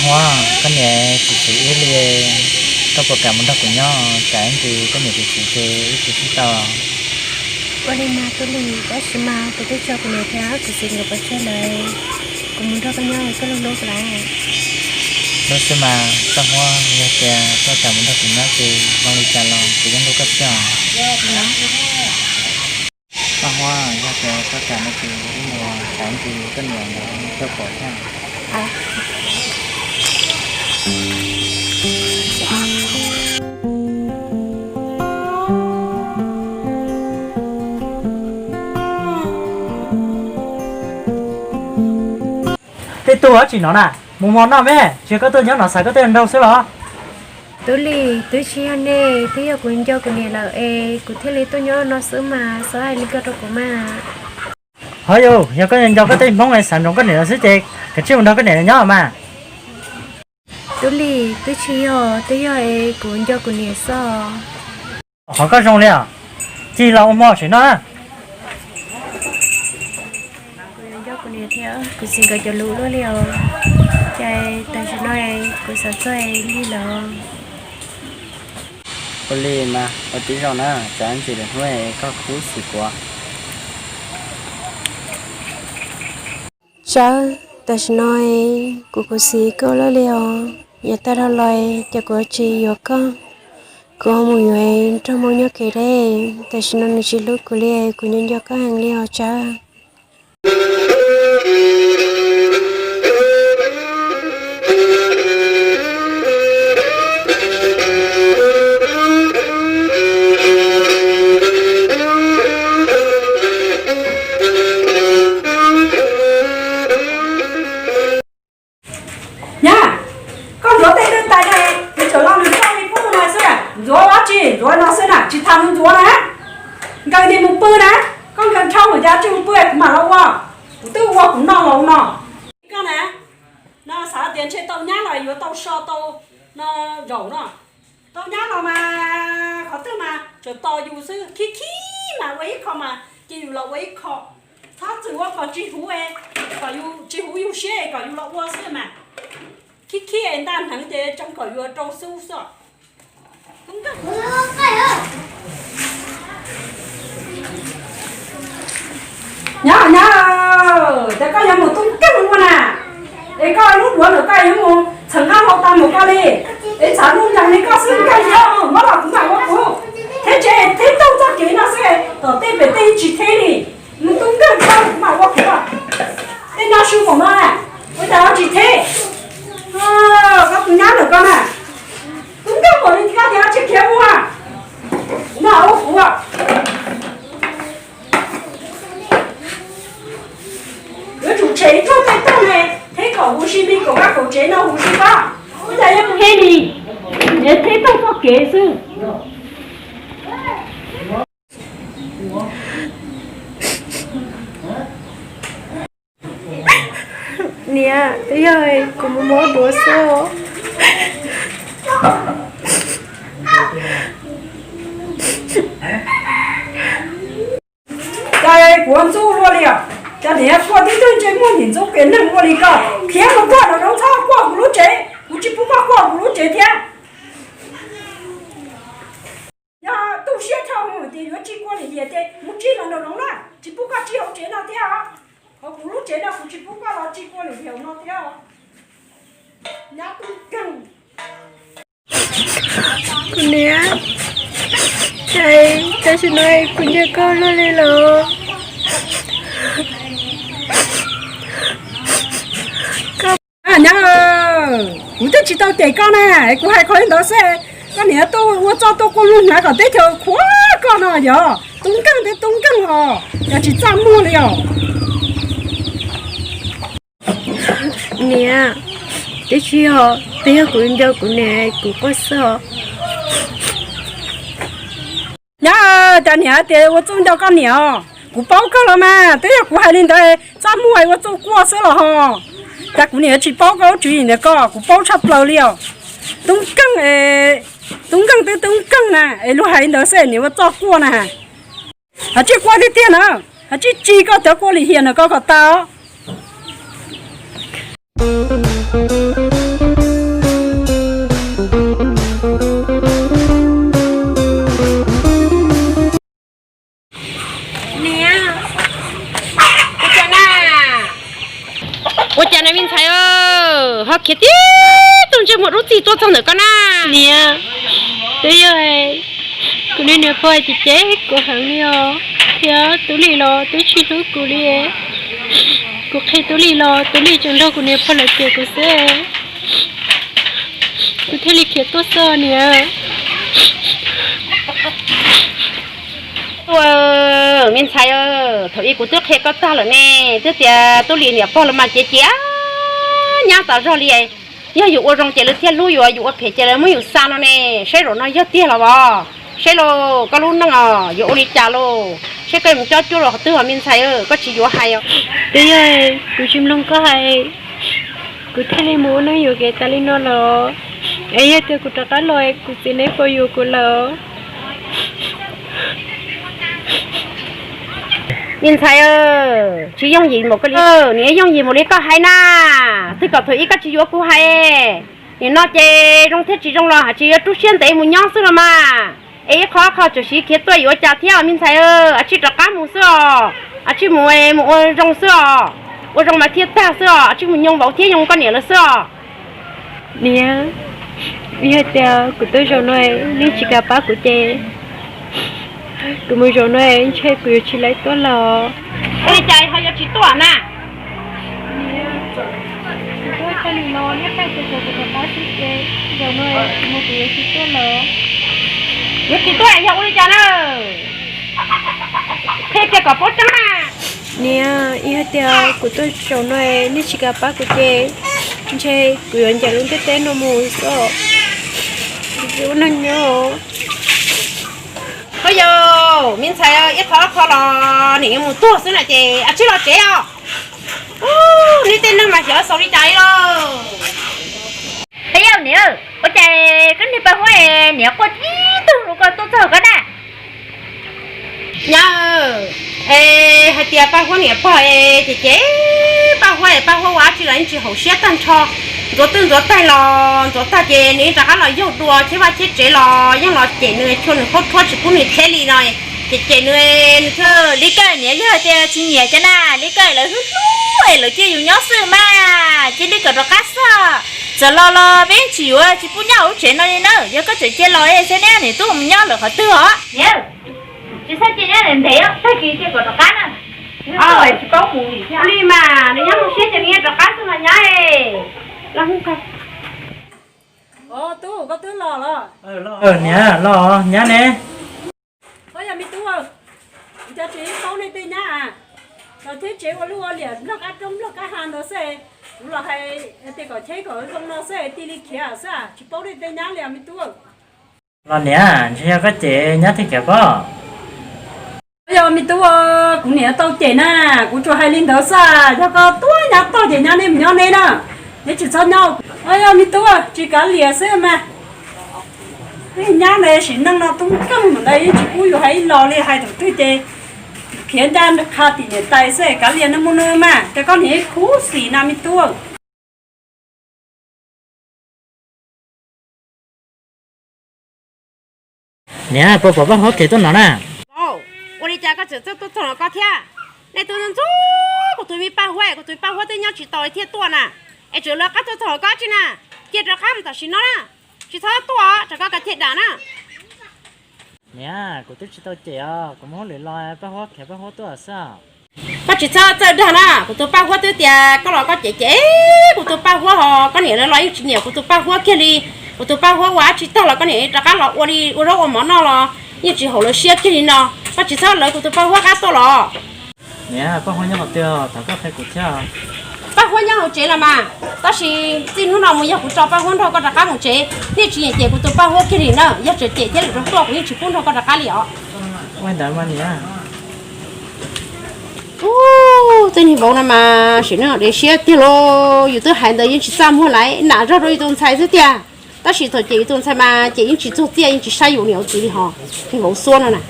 Muab, koj niam tsis txwv wb li, koj puas kam mus nrog kuv nyob? Tsam ib ntsis koj niam tsis txwv ces wb tsis sib tau. Ua li mas Tub Lis, tab sis mas kuv twb tso kuv niam thiab kuv txiv nkawd pov tseg lawm, kuv mus nrog koj nyob koj hlub hlub kuv lawm. Hlub xwb mas, koj Muab, yog tias koj kam mus nrog kuv nyob ces zoo li cas los kuv yeej hlub koj thiab os. Koj Muab, yog tias koj kam no ces wb mus, tsam ib ntsis koj niam nkawd tuaj pom thiab. Tej tug dab tsi no na, mus mov noj me, tsis yog koj tuaj nyob no xav koj tej nraug xwb los? Tub Lis, twb tsis yog ne, twb yog kuv nco kuv niam lawm es kuv thiaj li tuaj nyob no xwb mas, txhob hais li ko rau kuv mas. Ho yus, yog koj nco koj tej Hmoob es xav ntsoov koj niam lawm xwb ces kav tsij mus nrog koj niam nyob mas. Tub Lis, twb tsis yog, twb yog es kuv nco kuv niam xwb. Qhov koj zoo li os, cia los ua hmo tsev noj. Kuv nco kuv niam thiab kuv txiv nkawd cov lus luaj li os, ces tam sim no kuv xav txog lig lawm. Ua li mas ua tib zoo na, tsam ntsis lwm hnub koj khuv xim kuv. Tsawb, tam sim no kuv khuv xim koj luaj li os, yav tag dhau los ces kuv tsis yuav koj, kuv ho mus yuav nraug Hmoob nyob kev deb, tam sim no nws tsis hlub kuv li, kuv nco nco koj heev li os Tsawb. Nyab, koj ntxuav tej dej tais ne, kuv tseem los nws txoj li pub no xwb, ntxuav dab tsi ntxuav no xwb na, tsis tas mus ntxuav na. Nkaws tes mus pw na, koj nkaws dhau lawm cas tsis mus pw kuv mam los ua, kuv twb ua kuv noj los no. Koj na, no xav tias ntshe tau nyab los yuav tau so tau no zaum no. Tau nyab los mas qhov twg mas tseem tos yus xwb, khib khib mas ua ib qho mas cia yus los ua ib qho. Txhob txwm ua qhov tsis huv, kom yus tsis huv yus siab kom yus los ua xwb mas. Khib khib ntaj hneev ces tseem kom yus rau xub xwb. Nyab, nyab, ces koj yuav mus tub nkeeg ua na, es koj lub duav ntawm koj yuav mus txheem qab hau tau mus koj li, es txhav lub ntees li koj xwb nkeeg yog muab los kuv mam ua kuv, thiab tsev thiab taug txoj kev no xwb, tom tej pem tej tsis theb li, mus tub nkeeg koj kuv mam ua kuv. Tej no su npaum no na, ua cas tsis theb? Koj tus nyab ntawm koj na, tub nkeeg npaum li koj tias tsis khiav ua, kuv mam ua kuv. Yuav tsum tshem ib tsuag tej tag ne, theb kom huv si li kom kab kaum tsev no huv si pab. Ua cas yuav theb li, yuav theb taug txoj kev xwb. Niam, twb yog kuv mus muab duav xwb. Cas kuv ua ntxub luaj li os? Cas niam kuaj tib tug ntsej muag nim ntxub kev neeg ua li koj? Khiav mus kuaj nraum zoov, txhob kuaj kuv lub tsev, kuv tsis pub koj kuaj kuv lub tsev thiab. Yog tu siab dhau mus tias yuav tsis kua lim hiam ces mus tsis los nraum zoov na, tsis pub koj tsis hauv tsev no thiab os. Hauv kuv lub tsev no kuv tsis pub koj los tsis kua lim hiam no thiab os. Nyab tub nkeeg. Kuv niam, tam sim no kuv nco koj luaj li los. Nyab, kuv twb tsis tau cem koj na, kuv hais qhov li ntawd xwb. Koj niam tuaj ua txoj tuaj quaj luj hnav kom teb chaws qhuav koj no yog tub nkeeg thiab tub nkeeg os, yog tsis txaj muag li os. Niam, twb tsis yog, twb yog kuv nco kuv niam kuv quaj xwb os. Nyab, cas niam tias ua txuj nco koj niam os? Kuv paub kawg los mas, twb yog kuv hais li ntawd txaj muag ua txuj quaj xwb los ho. Cas kuv niam tsis paub koj lub tswv yim ntawm koj, kuv paub tshaj plaws li os. Tub nkeeg, tub nkeeg twb tub nkeeg na, es luag hais li ntawd xwb niam ua txoj quaj na. Hais tsis quaj tiag tiag na, hais tsis tsis koj cov kua lim hiam na koj kom tas os. Muaj dub txig tuaj txog ntawm koj na. Niam, twb yog kuv li niam pog hais tias cem kuv heev li os, thiab Tub Lis los twb tsis hlub kuv li. Kuv qhia Tub Lis los Tub Lis tseem nrog kuv niam pog lawv cem kuv xwb. Kuv thiaj li khiav tuaj xwb niam. Ua, me ntxhais, thaum ub kuv twb qhia koj tag lawm ne, twb tias Tub Lis niam pog los mas cem cem nyab tas zog li. Yog yus ua zoo ces lawv thiaj hlub yus, yus ua phem ces lawv muab yus xa no ne. Saib zaum no yog tiag los as? Saib lauj, koj lub neej os yuav ua li cas lauj? Saib koj mus cob cuab rau qhov twg os me ntxhais, koj tsis yuav hais os. Twb yog kuv tsis mloog koj hais, kuv thiaj li mus ua neej yuam kev tas li no los. Es yog tias kuv rov qab los kuv txiv neb puas yuav kuv lawm? Me ntxhais, tsis yooj yim mus koj li, nws yooj yim mus li koj hais na. Twb kom thaum ub koj tsis yuav kuv hais, nim no ces zoo thiab tsis zoo los haj tseem yuav rub siab ntev mus nyob xwb los mas. Es ib qho ob qho txawm siv khiav tuaj yuav cas thiab me ntxhais, a tsij rov qab mus xwb os, a tsij mus mus ua zoo xwb os, ua zoo mas thiaj tag xwb os, a tsij mus yoo vauv thiab yoo koj niam lawv xwb os. Niam, yog tias kuv tuaj zaum no nej tsis kam pab kuv ces kuv mus zaum no ntshe kuv yuav tsis lawv tuaj los. Ua li cas ho yuav tsis tuaj na? Kuv tuaj txog nim no neb pheej tias kuv rov qab xwb ces zaum no kuv mus kuv yuav tsis tuaj los. Yuav tsis tuaj yog ua li cas na? Qhia kiag kom paub tseeb na. Niam, yog tias kuv tuaj zaum no nej tsis kam pab kuv ces ntshe kuv yuav ncaim lub ntiaj teb no mus xwb os. Kuv tsis ua neeg nyob. Koj yog me ntxhais ib qho ob qho los nim mus tuag xwb na ces a tsij los tsev os. Ub, neb tej neeg mas xyov xaus li cas li lauj. Peb yog niam, ua cas koj niag Paj Huab niam quaj tib tug rau koj tuaj txog koj na? Nyab, es hais tias Paj Huab niam pog ces ces Paj Huab es Paj Huab ua dab tsi los yeej tsis haum siab tag nrho. Ntxuav twj ntxuav taig los ntxuav tag ces nws rov qab los yaug dua cheb vaj cheb tsev los yeej los cem nws, tshua nws qhaub rhuab tsis pub nws teb li no. Ces cem nws, nws thiaj li koj niam yog tias tsis nyiam cov na, li koj lawv hlub hlub es lawv cia yus nyob xwb mas cia li kom rov qab xwb. Txawm los los peb tsis yuav tsis pub nyob hauv lub tsev no li na, yog koj tseem cia los saib neb niam tub mus nyob lawm qhov twg os. Niam, tsis txhob cia nyob ntev, tag kis cia kom rov qab na. Tsis paub mus li mas nws nyob zoo siab ces nws rov qab xwb mas nyab. Tub, koj twb los los? Niam, los nyab ne. Yog me tub, cas tsis paub nej tej nyab a? Los cheb tsev ua luj ua liam nplog qab roob nplog qab ha ntawd xwb. Kuv los hais tias kom cheb kom zoo no xwb tig li khiav xwb, tsis paub nej tej nyab li me tub. Los niam, ntshe yog koj cem nyab thiaj khiav pob. Yog me tub, kuv niam tau cem na, kuv tsuas hais li ntawd xwb, yog koj tuaj nyab tog ces nyab neb mus nyob neb na, neb tsis txhob nyob. Yog me tub, tsis kav liam xwb mas. Nyab ntawd sim neej no tub nkeeg ntawd yeej tsis pub yus hais ib los li, hais thaum twg ces khiav ncaj qha tim niam tais xwb, kav liam nws mus nws mas, ces koj niam ib khuv xim na me tub. Niam, puas pom Paj Huab khiav tuaj no na? Ua li cas koj tseem tuaj txog no koj thiab? Nej twb ntxub kuv tus me Paj Huab, kuv tus me Paj Huab twb nyob tsis tau thiaj tuaj na, es tseem lawv qab tuaj txog koj tsi na? Cia rov qab mus tam sim no na, tsis txhob tuaj rov qab kav ceg dam na. Niam, kuv twb tsis tau cem os, kuv muaj hauj lwm los Paj Huab khiav Paj Huab tuaj xwb. Koj tsis txhob txawj dag na, kuv tus Paj Huab twb tias koj los koj cem cem kuv tus Paj Huab ho koj niam lawv los yeej tsis nyiam kuv tus Paj Huab kiag li. Kuv tus Paj Huab ua dab tsi tag los koj niam rov qab los ua li ua zaub ua mov noj los yeej tsis haum lawv siab kiag li no. Koj tsis txhob lawv kuv tus Paj Huab qab tuaj los. Niam, Paj Huab nyob qhov twg thov koj qhia kuv thiab. Paj Huab nyob hauv tsev los mas, tab sis txij hnub no mus yog kuv tso Paj Huab nrog koj rov qab mus tsev, nej tsis nyiam cem kuv tus Paj Huab kiag li na, yog tseem cem thiab lwm rau tuaj kuv yeej tsis pub nrog koj rov qab li os. Ua ntawd mas niam. Ub, tej niag vauv no mas sim neej dev siab tiag lauj, yus twb hais ntawd yeej tsis txaj muag lawm, nam zog rau yus tus ntxhais xwb tiag. Tab sis thaum cem yus tus ntxhais mas cem yeej tsis txuag txiaj yeej tsis saib yus niam yus txiv li hos, niag vauv xuab no na.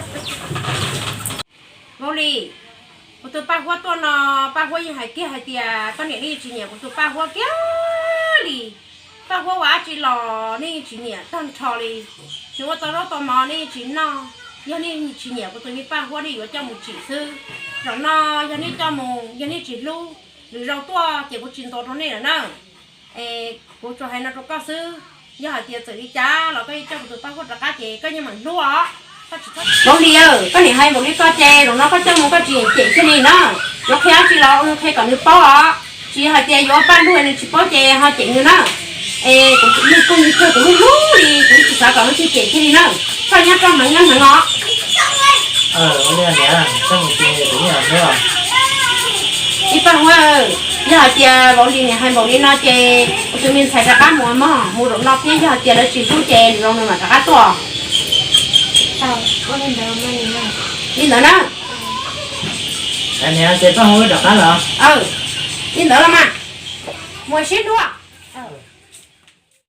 Vauv Lis, kuv tus Paj Huab tuaj no, Paj Huab yeej hais kiag hais tias koj niam nej yeej tsis nyiam kuv tus Paj Huab kiag li. Paj Huab ua dab tsi los nej yeej tsis nyiam tag nrho li. Nws ua tau zaub tau mov nej yeej tsis noj. Yog nej tsis nyiam kuv tus me Paj Huab nej yuav coj mus tsim xwb. Zaum no yog nej coj mus, yog nej tsis hlub, lwm zaus tuaj ces kuv tsis ntaus rau nej lawm na. Kuv tsuas hais no rau koj xwb, yog hais tias txawm li cas los koj yuav coj kuv tus Paj Huab rov qab ces koj yeej meem hlub os. Koj tsis txhob, Npaum li, koj niam hais npaum li koj ces zaum no koj coj mus koj tsis cem thiaj li na. Yuav qhia dab tsi los qhia kom nws paub os, tsis yog hais tias yuav paj hlub nws tsis paub ces ho cem nws na. Es kuv, nws kuj yog kuv hlub hlub li, kuv tsis xav kom nws cem thiaj li na. Koj nyob rau hneev nyob hneev os. Ib Paj Huab, yog hais tias Vauv Lis niam hais npaum li no ces kuv tus me ntxhais rov qab mus mog, mus zaum no thiab yog hais tias lawv tsis hlub ces lwm zaus nws mam rov qab tuaj. Li ntawd na. Li ntawd los mas, mus sib nrug.